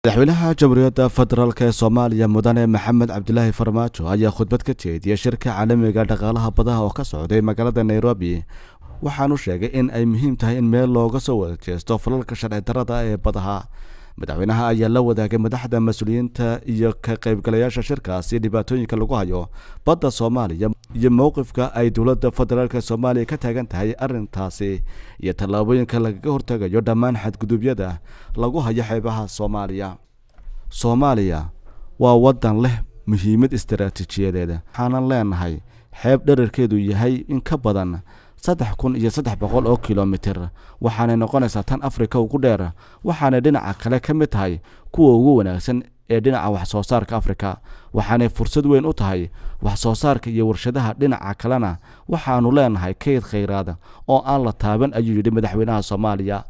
Madaxweynaha Jamhuuriyadda Federaalk ee Soomaaliya, Mudane Maxamed Cabdilaahi Farmaajo, ayaa khudbad ka jeediyey shirka caalamiga dhaqaalaha badaha oo ka socday magaalada Nairobi. Waxaanu sheegay in ay muhiim tahay in meel looga soo wada jeesto falalka sharci darrada ee badaha. Madaxweynaha ayaa la wadaagay madaxda, mas-uuliyiinta iyo ka qaybgalayaasha shirkaasi dhibaatooyinka lagu hayo badda Soomaaliya iyo mowqifka ay dowladda federaalk Soomaaliya ka taagan tahay arrintaasi iyo tallaabooyinka lagaga hortagayo dhammaan xadgudubyada lagu hayo xeebaha Soomaaliya. Soomaaliya waa waddan leh muhiimad istaraatiijiyadeed, waxaanan leenahay xeeb dherarkeedu yahay in ka badan 3300 oo kilomitir, waxaanay noqonaysaa tan Afrika ugu dheer, waxaanay dhinaca kale ka mid tahay kuwa ugu wanaagsan ee dhinaca wax soo saarka Afrika, waxaanay fursad weyn u tahay wax soo saarka iyo warshadaha. Dhinaca kalena waxaanu leenahay kayd khayraad oo aan la taaban, ayuu yidhi madaxweynaha Soomaaliya.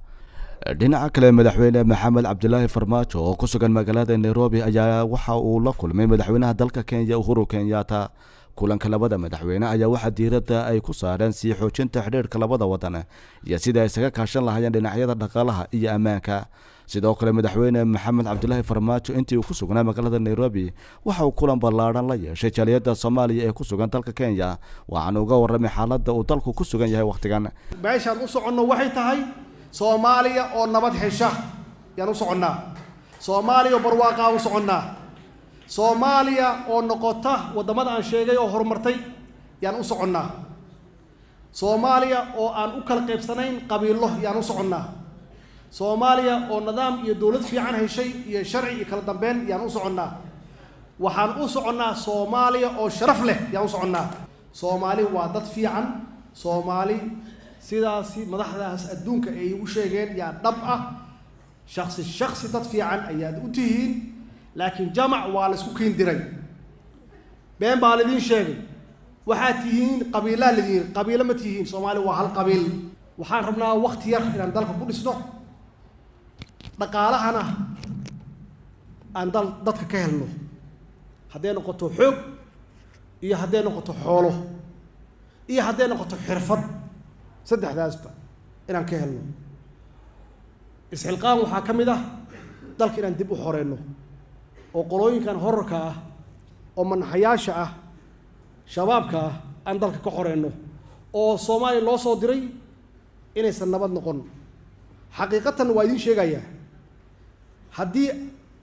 Dhinaca kale, madaxweyne Maxamed Cabdilaahi Farmaajo oo ku sugan magaalada Nairobi ayaa waxa uu la kulmay madaxweynaha dalka Kenya, Uhuru Kenyatta. Kulanka labada madaxweyne ayaa waxaa diiradda ay ku saareen sii xoojinta xidhiirka labada wadan iyo sida ay isaga kaashan lahaayeen dhinacyada dhaqaalaha iyo ammaanka. Sidoo kale, madaxweyne Maxamed Cabdilaahi Farmaajo intii uu ku sugnaa magaalada Nairobi waxa uu kulan ballaadhan la yeeshay jaaliyadda Soomaaliya ee ku sugan dalka Kenya, waxaana uga warramay xaaladda uu dalku ku sugan yahay wakhtigan. Meeshaan u soconno waxay tahay Soomaaliya oo nabad hesha yaan u soconnaa, Soomaaliya oo barwaaqaa u soconnaa, Soomaaliya oo noqota waddamada aan sheegay oo horumartay yaan u soconnaa, Soomaaliya oo aan u kala qaybsanayn qabiilo yaan u soconnaa, Soomaaliya oo nidaam iyo dowlad fiican heshay iyo sharci iyo kala dambeyn yaan u soconnaa. Waxaan u soconnaa Soomaaliya oo sharaf leh yaan u soconnaa. Soomaali waa dad fiican. Soomaali sidaasi madaxdaas adduunka ay igu sheegeen yaa dhab ah. Shaksi shaksi dad fiican ayaad u tihiin, laakiin jamac waa la isku kiin diray. Been baa laidiin sheegay, waxaad tihiin qabiilaa laidiin, qabiilo ma tihiin. Soomaali waa hal qabiil. Waxaan rabnaa wakti yar inaan dalka ku dhisno, dhaqaalahana aan dal dadka ka helno, hadday noqoto xoog iyo hadday noqoto xoolo iyo hadday noqoto xirfad, saddexdaasba inaan ka helno. Isxilqaan waxaa ka mid ah dalka inaan dib u xoreyno oo qolooyinkan horarka ah oo manaxayaasha ah, shabaabka ah, aan dalka ka xoreyno oo Soomaaliya loo soo diray inaysan nabad noqon. Xaqiiqatan waa idiin sheegayaa, haddii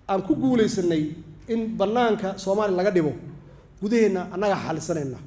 aan ku guulaysanay in bannaanka Soomaaliya laga dhibo, gudaheenna annagaa xalisanayna.